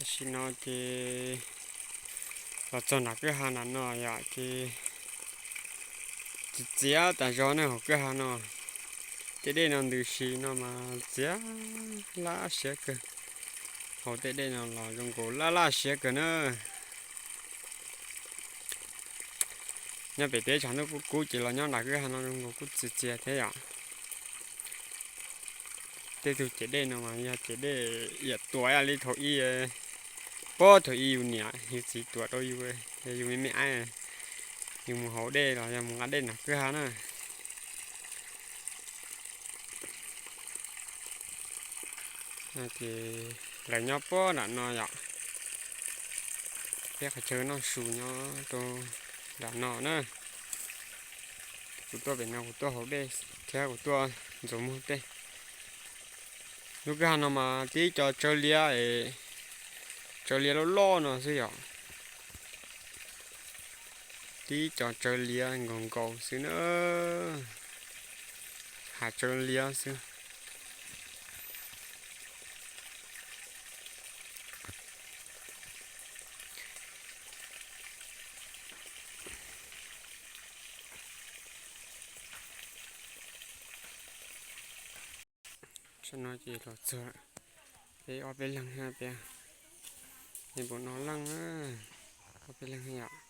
Tam sim no ces los txog nram kwj ha nram no yom, ces txias txias tas zog na hauv kwj ha no. Tej dej no ntws si no mas txias laj siab kawg. Hauv tej dej no los zoo nkaus laj laj siab kawg na. Nyob pem teb tshav ntuj kub kub ces los nyob nram kwj ha no zoo nkaus kuj txias txias thiab yom. Tej tug ciam dej no mas yog ciam dej iam tuam ib yam li thaum ub, puag thaum ub yus niam yus txiv tuam rau yus, yus me me ab, yus mus haus dej los yog mus nqa dej nram kwj ha na. Ces lawv nyob puag nram no yom, peb qhov chaw noj su nyob rau nram no na. Kuv tuaj pem no kuv tuaj haus dej thiab kuv tuaj ntxuav muag tej. Lub kwj ha no mas tib co tsawb liab, tsawb liab loj loj no xwb yom. Tib co tsawb liab nkaus nkaus xwb na, hav tsawb liab xwb. Tam no ces los txog peb ob peb leeg thiab, peb npaum no leej, ob peb leeg yom.